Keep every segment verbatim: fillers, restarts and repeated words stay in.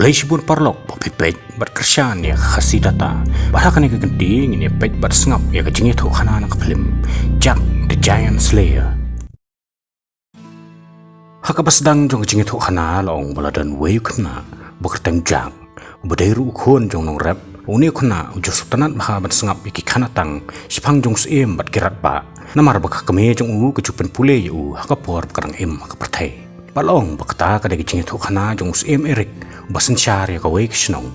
Khublei shibun paralok ba phi peit bad kyrshan ïa ka Khasi Data. Bad ha kane ka kynti ngin ïa peit bad sngap ïa ka jingïathuhkhana na ka phlim Jack the Giant Slayer. Ha kaba sdang jong ka jingïathuhkhana la ong ba la don uwei u khynnah ba kyrteng Jack, uba dei ruh u khun jong u nongrep. Une u khynnah u ju sngewtynnad bha ban sngap ïa ki khanatang shaphang jong u syiem bad ki radbah, namar ba ka kmie jong u ka ju pynpule ïa u ha ka por ba ka dang im ha ka pyrthei. Bad la ong ba kata ka dei ka jingïathuhkhana jong u syiem Eric, uba synshar ïa kawei ka shnong.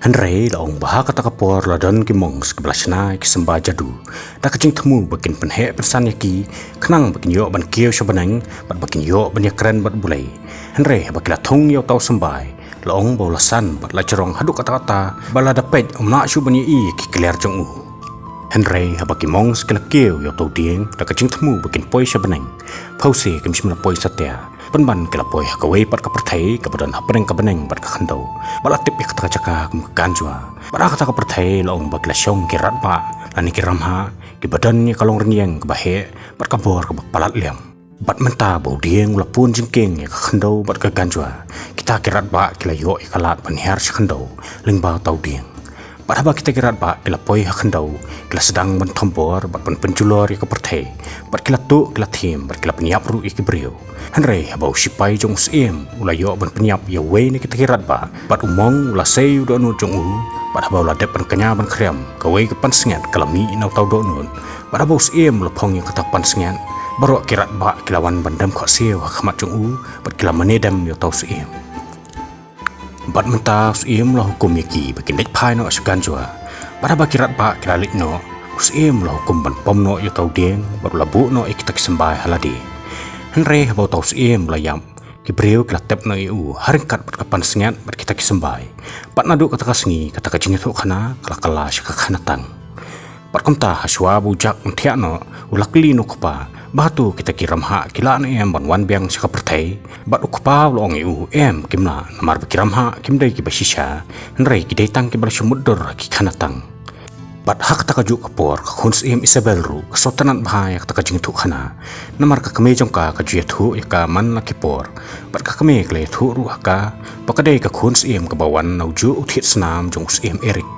Hynrei la ong ba ha kata ka por la don ki monks kiba la shna ïa ki symbai jadu da ka jingthmu ba kin pynheh pynsan ïa ki, khnang ba kin ïoh ban kiew sha bneng bad ba kin ïoh ban ïakren bad U Blei. Hynrei haba ki la thung ïa uta u symbai, la ong ba u la san bad la jrong haduh katta katta, ba lada peit um lah shuh ban ïohi ïa ki kliar jong u. Hynrei haba ki monks ki la kiew ïa uta u dieng da ka jingthmu ba kin poi sha bneng, phewse kim shym la poi satia. Pynban ki la poi ha kawei pat ka pyrthei kaba don hapdeng ka bneng bad ka khyndew, ba la tip ïa kata ka jaka kum ka Ganjwa. Bad ha kata ka pyrthei la ong ba ki la shong ki radbah lane ki ramhah kiba don ïa ka longrynïeng kaba heh bad ka bor kaba palat liang. Bad mynta ba u dieng u la pun jingkieng ïa ka khyndew bad ka Ganjwa, kita ki radbah ki la ïoh ïa ka lad ban hiar sha khyndew lyngba uta u dieng. Bad haba kita ki radbah ki la poi ha khyndew, ki la sdang ban thombor bad ban pynjulor ïa ka pyrthei. Bad ki la tuh, ki la thiem bad ki la pynïap ruh ïa ki briew. Hynrei haba u sipai jong u syiem u la ïoh ban pynïap ïa uwei na kita ki radbah, bad u monk u la sei ïa u dohnud jong u. Bad haba u la dep ban kñia ban khriam, kawei ka pansngiat ka la mih na uta u dohnud. Bad haba u syiem u la phong ïa kata ka pansngiat, baroh ki radbah ki la wan ban dem khohsiew ha khmat jong u, bad ki la mane dem ïa uta u syiem. Bad mynta u syiem u la hukum ïa ki ba kin leit phai noh sha Ganjwa. Bad haba ki radbah ki la leit noh, u syiem u la hukum ban pom noh ïa uta u dieng bad u la buh noh ïa kita ki symbai ha lade. Hynrei haba uta u syiem u la ïap, ki briew ki la tep noh ïa u ha ryngkat bad ka pansngiat bad kita ki symbai. Bad naduh kata ka sngi kata ka jingïathuhkhana ka la kylla sha ka khanatang. Bad kumta hashwa ba u Jack un thiah noh, u la kylli na u kpa ba hato kita ki ramhah ki lah ne em ban wan biang sha ka pyrthei. Bad u kpa u la ong ïa u, em, kim lah, namar ba ki ramhah kim dei kiba shisha, hynrei ki dei tang kiba la shu mutdur ha ki khanatang. Bad ha kata kajuh ka por ka khun syiem Isabel ruh ka sngewtynnad bha ïa kata ka jingïathuhkhana, namar ka kmie jong ka ka ju ïathuh ïa ka man la ki por. Bad ka kmie ka la ïathuh ruh ha ka ba ka dei ka khun syiem kaba wan na u juh u thied snam jong u syiem Eric.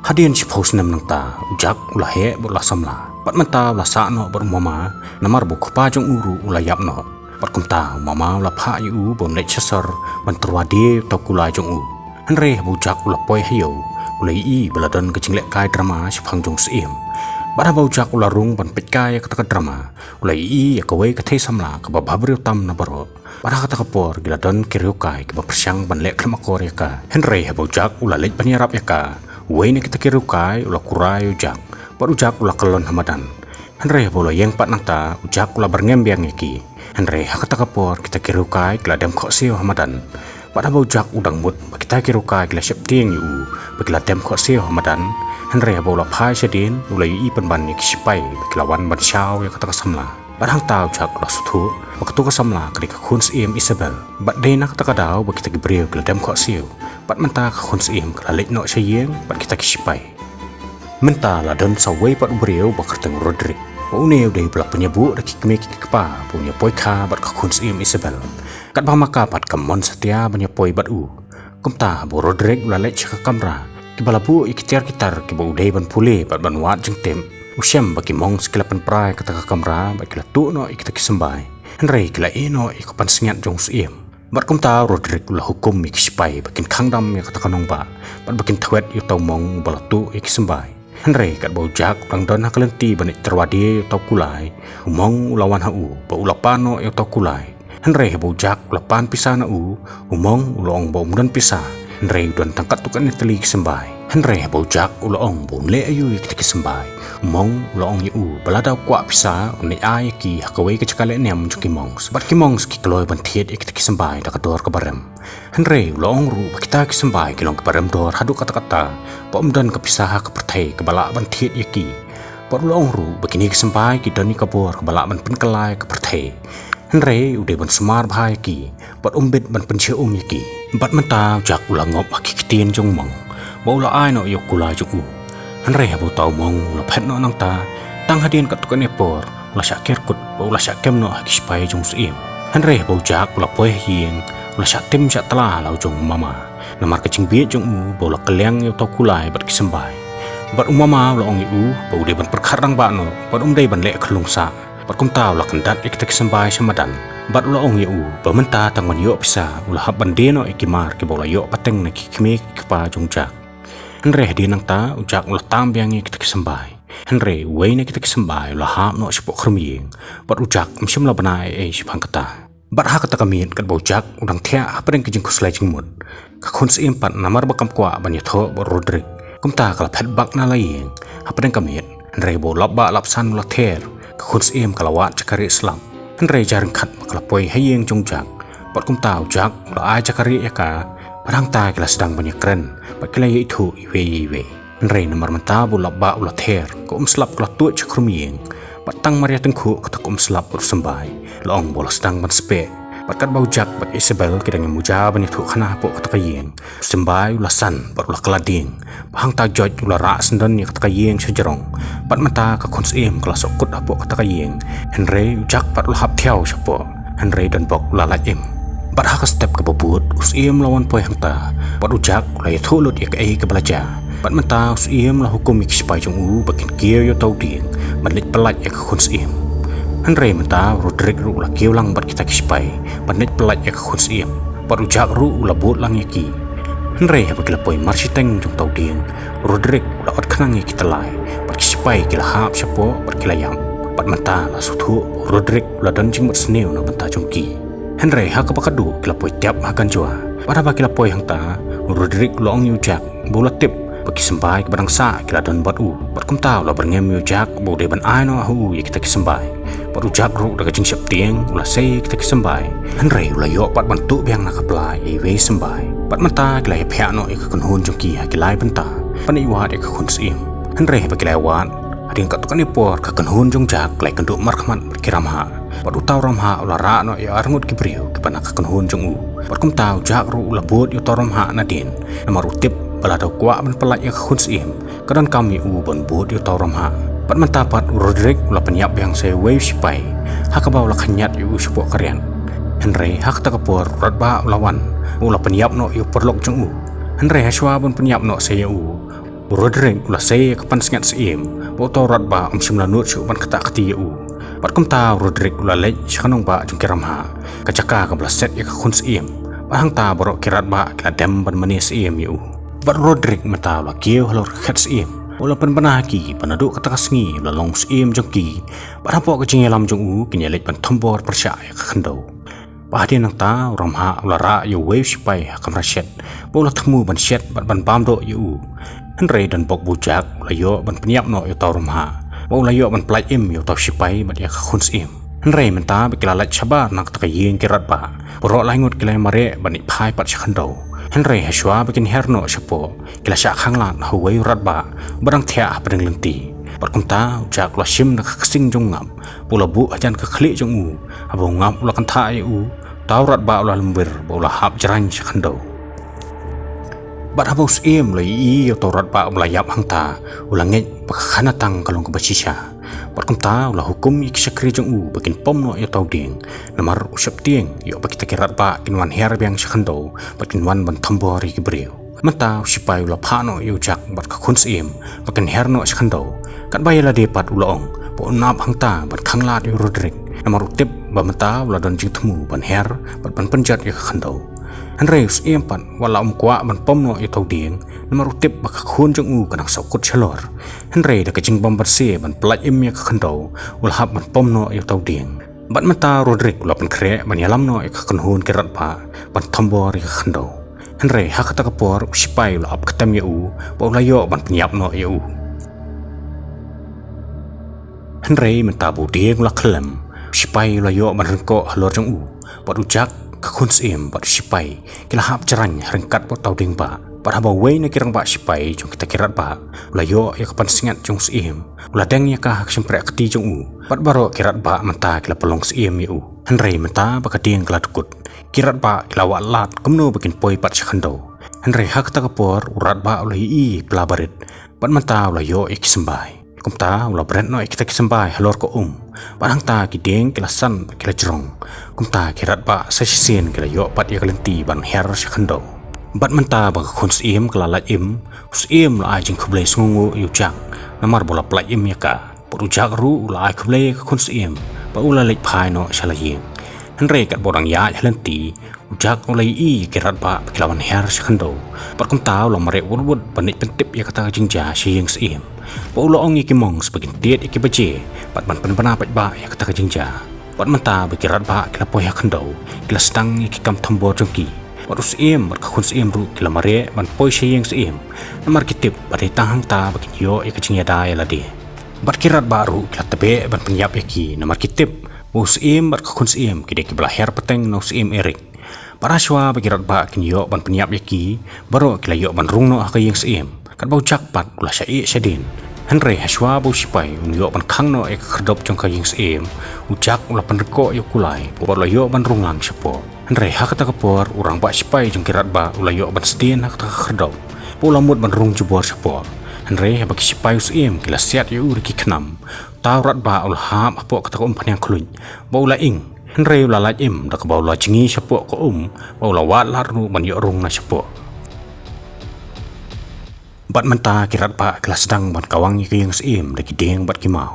Hadien shiphew snem nangta, u Jack u la heh bad u la samla. Bad mynta u la sah noh bad u mama, namar ba u kpa jong u ruh u la ïap noh. Bad kumta u mama u la phah ïa u ba un leit sha sor ban tyrwa die ïa uta u kulai jong u. Hynrei haba u Jack u la poi ha ïew, u la ïohi ba la don ka jinglehkai drama shaphang jong u syiem. Bad haba u Jack u la rung ban peit kai ïa kata ka drama, u la ïohi ïa kawei ka thei samla kaba bhabriew tam na baroh. Bad ha kata ka por ki la don ki riewkai kiba pyrshang ban leh khlem akor ïa ka. Hynrei haba u Jack u la leit ban ïarap ïa ka, uwei na kita ki riewkai u la kurai ïa u Jack, bad u Jack u la kyllon ha madan. Hynrei haba u la ïeng pat nangta, u Jack u la byrngem biang ïa ki. Hynrei ha kata ka por kita ki riewkai ki la dem khohsiew ha madan. Bad haba u Jack u dang mut ba kita ki riewkai ki la sheptieng ïa u ba ki la dem khohsiew ha madan, hynrei haba u la phai shadien, u la ïohi pynban ïa ki shipai ba ki la wan ban shaw ïa kata ka samla. Bad hangta u Jack u la sngewthuh ba kato ka samla ka dei ka khun syiem Isabel. Bad dei na kata ka daw ba kita ki briew ki la dem khohsiew. Bad mynta ka khun syiem ka la leit noh sha ïing bad kita ki shipai. Mynta la don sa uwei pat u briew ba kyrteng Roderick. Ba une u dei ba la pynïabuh da ki kmie ki kpa ba un ïa poi kha bad ka khun syiem Isabel. Katba ma ka pat kam mon satia ban ïa poi bad u. Kumta ba u Roderick u la leit sha ka kamra kiba la buh ïa ki tiar ki tar kiba u dei ban pule bad ban wad jingtip. U shem ba ki monks ki la pynpra ïa kata ka kamra bad ki la tuh noh ïa kita ki symbai. Hynrei ki la ïeh noh ïa ka pansngiat jong u syiem. Bad kumta u Roderick u la hukum ïa ki shipai ba kin khang dam ïa kata ka nongbah bad ba kin thwet ïa uta u monk uba la tuh ïa ki symbai. Hynrei katba u Jack u dang don ha ka lynti ban leit tyrwa die ïa uta u kulai, u monk u la wan ha u ba u la pan noh ïa uta u kulai. Hynrei haba u Jack u la pan pisa na u, u monk u la ong ba um don pisa, hynrei u don tang katto katne tylli ki symbai. Hynrei haba u Jack u la ong ba un leh aïu ïa kita ki symbai, u monk u la ong ïa u ba lada u kwah pisa un leit ai ïa ki ha kawei ka jaka lehniam jong ki monks. Bad ki monks ki kloi ban thied ïa kita ki symbai da ka dor kaba rem. Hynrei u la ong ruh ba kita ki symbai ki long kiba rem dor haduh katta katta, ba um don ka pisa ha ka pyrthei kaba lah ban thied ïa ki. Bad u la ong ruh ba kine ki symbai ki don ïa ka bor kaba lah ban pynkylla ïa ka pyrthei. Hynrei u dei ban sumar bha ïa ki bad um bit ban pynshah um ïa ki. Bad mynta u Jack u la ngop ha ki ktien jong u monk ba u la ai noh ïa u kulai jong u. Hynrei haba uta u monk u la phet noh nangta, tang hadien katto katne por u la shah ker kut bad u la shah kem noh ha ki shipai jong u syiem. Hynrei haba u Jack u la poi ha ïing, U la shah tim shah tla la u jong u mama. Namar ka jingbieit jong u ba u la kylliang ïa uta u kulai bad ki symbai. Bad u mama u la ong ïa u ba u dei ban pyrkhat rangbah noh bad um dei ban leh khyllung sah. Bad kumta u la kyndat ïa kita ki symbai sha madan. Bad u la ong ïa u ba mynta tang ban ïoh pisa u la hap ban die noh ïa ki mar kiba u la ïoh pateng na ki kmie ki kpa jong u Jack. Hynrei hadien nangta u Jack u la tam biang ïa kita ki symbai. Hynrei uwei na kita ki symbai u la hap noh shapoh khyrmieng. Bad u Jack um shym la bna ei ei shaphang kata. Bad ha kata ka miet katba u Jack u dang thiah hapdeng ka jingkhuslai jingmut, ka khun syiem pat namar ba kam kwah ban ïathoh bad u Roderick, kumta ka la phet bak na la ïing hapdeng ka miet. Hynrei ba u lap bah lap san u la ther, ka khun syiem ka la wad jaka rieh slap. Hynrei jaka ryngkat ba ka la poi ha ïing jong u Jack, bad kumta u Jack u la ai jaka rieh ïa ka. Bad hangta ki la sdang ban ïakren bad ki la ïaithuh iwei ïa iwei. Hynrei namar mynta ba u lap bah u la ther, ka um slap ka la tuid sha khyrmieng. Bad tang Maria Tyngkhuh kata ka um slap bad u symbai la ong ba u la sdang ban speh. Bad katba u Jack bad Isabel ki dang ïa muja ban ïathuh khana hapoh kata ka ïing, u symbai u la san bad u la khlad dieng. Bad hangta joit u la rah syndon ïa kata ka ïing sha jrong. Bad mynta ka khun syiem ka la sahkut hapoh kata ka ïing. Hynrei u Jack pat u la hap thiaw shapoh. Hynrei don bok u la lait im. Bad ha ka step kaba bud u syiem u la wan poi hangta. Bad u Jack u la ïathuh lut ïa kaei kaba la jia. Bad mynta u syiem u la hukum ïa ki sipai jong u ba kin kiew ïa uta u dieng ban leit pyllait ïa ka khun syiem. Hynrei mynta u Roderick ruh u la kiew lang bad kita ki sipai ban leit pyllait ïa ka khun syiem. Bad u Jack ruh u la bud lang ïa ki. Hynrei haba ki la poi marshiteng jong uta u dieng, u Roderick u la ot khnang ïa ki tyllai. Bad ki sipai ki la hap shapoh bad ki la ïap. Bad mynta la sngewthuh ba u Roderick u la don jingmut sniew na bynta jong ki. Hynrei ha kaba khatduh ki la poi tiap ha Ganjua. Bad haba ki la poi hangta, u Roderick u la ong ïa u Jack ba u la tip ba ki symbai kiba dang sah ki la don bad u. Bad kumta u la byrngem ïa u Jack ba u dei ban ai noh ha u ïa kita ki symbai. Bad u Jack ruh da ka jingsheptieng u la sei ïa kita ki symbai. Hynrei u la ïoh pat ban tuh biang na ka pla ïa iwei i symbai. Bad mynta ki la ïaphiah noh ïa ka kynhun jong ki ha ki lai bynta ban ïa wad ïa ka khun syiem. Hynrei haba ki la ïa wad, hadien katto katne por ka kynhun jong u Jack ka la ïakynduh markhmat bad ki ramhah. Bad uta u ramhah u la rah noh ïa arngut ki briew kiba na ka kynhun jong u. Bad kumta u Jack ruh u la bud ïa uta u ramhah nadien. Namar u tip ba lada u kwah ban pyllait ïa ka khun syiem, ka donkam ïa u ban bud ïa uta u ramhah. Bad mynta pat u Roderick u la pynïap biang sa ïa uwei u sipai ha kaba u la khñiat ïa u shapoh ka riat. Hynrei ha kata ka por u Radbah u la wan, u la pynïap noh ïa u paralok jong u. Hynrei hashwa ban pynïap noh sa ïa u, u Roderick u la sei ïa ka pansngiat syiem ba uta u Radbah um shym la nud shuh ban ktah kti ïa u. Bad kumta u Roderick u la leit sha ka nongbah jong ki ramhah, ka jaka kaba la set ïa ka khun syiem. Bad hangta baroh ki Radbah ki la dem ban mane syiem ïa u. Bad u Roderick mynta u la kiew halor ka khet syiem, u la pynbna ha ki ba naduh kata ka sngi u la long syiem jong ki. Bad hapoh ka jingïalam jong u kin ïa leit ban thombor pyrshah ïa ka khyndew. Bad hadien nangta u ramhah u la rah ïa uwei u sipai ha kamra shet ba u la thmu ban shet bad ban bam doh ïa u. Hynrei don bok ba u Jack u la ïoh ban pynïap noh ïa uta u ramhah, ba u la ïoh ban pyllait im ïa uta u sipai bad ïa ka khun syiem. Hynrei mynta ba ki la lait shabar na kata ka ïing ki Radbah, baroh laingut ki la ïa mareh ban ïaid phai pat sha khyndew. Hynrei hashwa ba kin her noh shapoh, ki la shah khanglad ha uwei u Radbah ba dang thiah hapdeng lynti. Bad kumta u Jack u la shim na ka ksing jong u Ngap ba u la buh hajan ka khlieh jong u. Haba u Ngap u la kynthah ïa u, uta u Radbah u la lymwir ba u la hap jraiñ sha khyndew. Bad haba u syiem u la ïohi ïa uta u Radbah uba la ïap hangta, u la ngeit ba ka khanatang ka long kaba shisha. Bad kumta u la hukum ïa ki shakri jong u ba kin pom noh ïa uta u dieng. Namar u sheptieng ïoh ba kita ki Radbah kin wan her biang sha khyndew bad kin wan ban thombor ïa ki briew. Mynta u sipai u la phah noh ïa u Jack bad ka khun syiem ba kin her noh sha khyndew. Katba ïa lade pat u la ong ba un ap hangta ban khanglad ïa u Roderick, namar u tip ba mynta u la don jingthmu ban her bad ban pynjot ïa ka khyndew. Hynrei u syiem pat wat la um kwah ban pom noh ïa uta u dieng, namar u tip ba ka khun jong u ka dang sahkut shalor. Hynrei da ka jingbym banse ban pyllait im ïa ka khyndew, u la hap ban pom noh ïa uta u dieng. Bad mynta u Roderick u la pynkhreh ban ïalam noh ïa ka kynhun ki Radbah ban thombor ïa ka khyndew. Hynrei ha kata ka por u sipai u la ap ktem ïa u ba u la ïoh ban pynïap noh ïa u. Hynrei mynta ba u dieng u la khyllem, u sipai u la ïoh ban ryngkoh halor jong u. Bad u Jack, ka khun syiem bad u sipai ki la hap jraiñ ryngkat bad uta u dieng bah. Bad haba uwei na ki rangbah sipai jong kita ki Radbah u la ïoh ïa ka pansngiat jong u syiem, u la deng ïa ka ha ka shympriah kti jong u. Bad baroh ki Radbah mynta ki la pynlong syiem ïa u. Hynrei mynta ba ka dieng ka la dkut, ki Radbah ki la wad lad kumno ba kin poi pat sha khyndew. Hynrei ha kata ka por u Radbah u la ïohi pla barit. Bad mynta u la ïoh ïa ki symbai. Kumta u la bret noh ïa kita ki symbai halor ka um. Bad hangta ki dieng ki la san bad ki la jrong. Kumta ki radbah sa shisien ki la ïoh pat ïa ka lynti ban hiar sha khyndew. Bad mynta ba ka khun syiem ka la lait im, u syiem u la ai jingkhublei sngewnguh ïa u Jack namar ba u la pyllait im ïa ka. Bad u Jack ruh u la ai khublei ïa ka khun syiem bad u la leit phai noh sha la ïing. Hynrei katba u dang ïaid ha lynti, u Jack u la ïohi ïa ki radbah ba ki la wan hiar sha khyndew. Bad kumta u la mareh wut wut ban leit pyntip ïa kata ka jingjia sha ïing syiem. Bad u la ong ïa ki monks ba kin tied ïa ki baje bad ban pynbna paidbah ïa kata ka jingjia. Bad mynta ba ki radbah ki la poi ha khyndew, ki la sdang ïa ki kam thombor jong ki. Bad u syiem bad ka khun syiem ruh ki la mareh ban poi sha ïing syiem namar ki tip ba dei tang hangta ba kin ïoh ïa ka jingïada ïa lade. Bad ki radbah ruh ki la tbeh ban pynïap ïa ki namar ki tip ba u syiem bad ka khun syiem ki dei kiba la hiar pateng na u syiem Eric. Bad hashwa ba ki radbah kin ïoh ban pynïap ïa ki, baroh ki la ïoh ban rung noh ha ka ïing syiem. Katba u Jack pat u la shah ïeh shadien. Hynrei hashwa ba u sipai un ïoh ban khang noh ïa ka khyrdop jong ka ïing syiem, u Jack u la pynryngkoh ïa u kulai bad u la ïoh ban rung lang shapoh. Hynrei ha kata ka por u rangbah sipai jong ki radbah u la ïoh ban sdien ha kata ka khyrdop bad u la mut ban rung jubor shapoh. Hynrei haba ki sipai u syiem ki la siat ïa u da ki khnam, uta u radbah u la hap hapoh kata ka umphniang khluit bad u la ing. Hynrei u la lait im da kaba u la jngi shapoh ka um bad u la wad lad ruh ban ïoh rung na shapoh. Bad mynta ki radbah ki la sdang ban kawang ïa ka ïing syiem da ki dieng bad ki maw.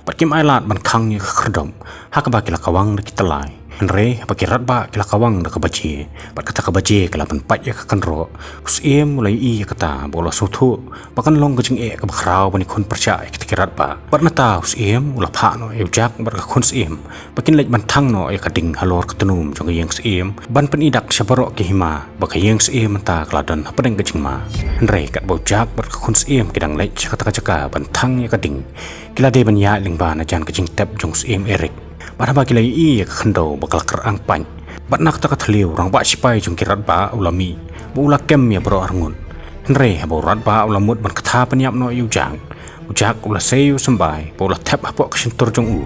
Bad kim ailad ban khang ïa ka khyrdop ha kaba ki la kawang da ki tyllai. Hynrei haba ki radbah ki la kawang da ka baje bad kata ka baje ka la pynpait ïa ka kynroh, u syiem u la ïohi ïa kata bad u la sngewthuh ba kan long ka jingeh kaba khraw ban ïakhun pyrshah ïa kita ki radbah. Bad mynta u syiem u la phah noh ïa u Jack bad ka khun syiem ba kin leit ban thang noh ïa ka ding halor ka tnum jong ka ïing syiem ban pyni dak sha baroh ki hima ba ka ïing syiem mynta ka la don hapdeng ka jingma. Hynrei katba u Jack bad ka khun syiem ki dang leit sha kata ka jaka ban thang ïa ka ding, ki la dei ban ïaid lyngba na jan ka jingtep jong u syiem Eric. Bad haba ki la ïohi ïa ka khyndew ba ka la kyrang pait, bad na kata ka thliew u rangbah sipai jong ki radbah u la mih bad u la kem ïa baroh arngut. Hynrei haba u radbah u la mut ban ktha pynïap noh ïa u Jack, u Jack u la sei ïa u symbai bad u la thep hapoh ka shyntur jong u.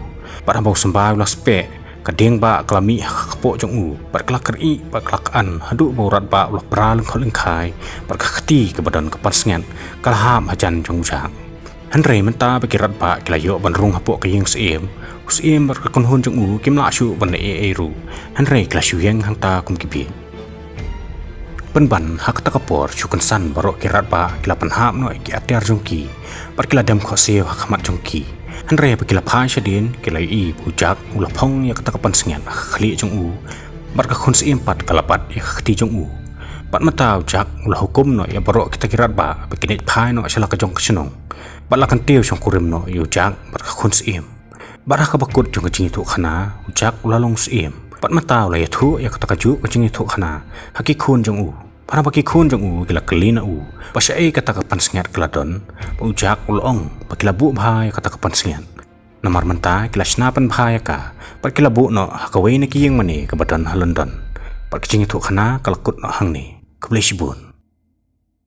Bad haba u symbai u la speh, ka dieng bah ka la mih ha ka kpoh jong u bad ka la kyrieh bad ka la khan haduh ba u radbah u la pra lyngkhot lyngkhai bad ka kti kaba don ka pansngiat ka la hap hajan jong u Jack. Hynrei mynta ba ki radbah ki la ïoh ban rung hapoh ka ïing syiem, u syiem bad ka kynhun jong u kim lah shuh ban leh ei ei ruh. Hynrei ki la shu ïeng hangta kum ki bieit. Pynban ha kata ka por shu kynsan baroh ki radbah ki la pynhap noh ïa ki atiar jong ki bad ki la dem khohsiew ha khmat jong ki. Hynrei haba ki la phai shadien ki la ïohi ba u Jack u la phong ïa kata ka pansngiat ha ka khlieh jong u bad ka khun syiem pat ka la bat ïa ka kti jong u. Bad mynta u Jack u la hukum noh ïa baroh kita ki radbah ba kin leit phai noh sha la ka jong ka shnong bad la kyntiew shongkurim noh ïa u Jack bad ka khun syiem. Bad ha kaba kut jong ka jingïathuhkhana u Jack u la long syiem. Bad mynta u la ïathuh ïa kata kajuh ka jingïathuhkhana ha ki khun jong u. Bad haba ki khun jong u ki la kylli na u ba shaei kata ka pansngiat ka la don, bad u Jack u la ong ba ki la buh bha ïa kata ka pansngiat. Namar mynta ki la shna pynbha ïa ka bad ki la buh noh ha kawei na ki ïing mane kaba don ha London. Bad ka jingïathuhkhana ka la kut noh hangne. Khublei shibun.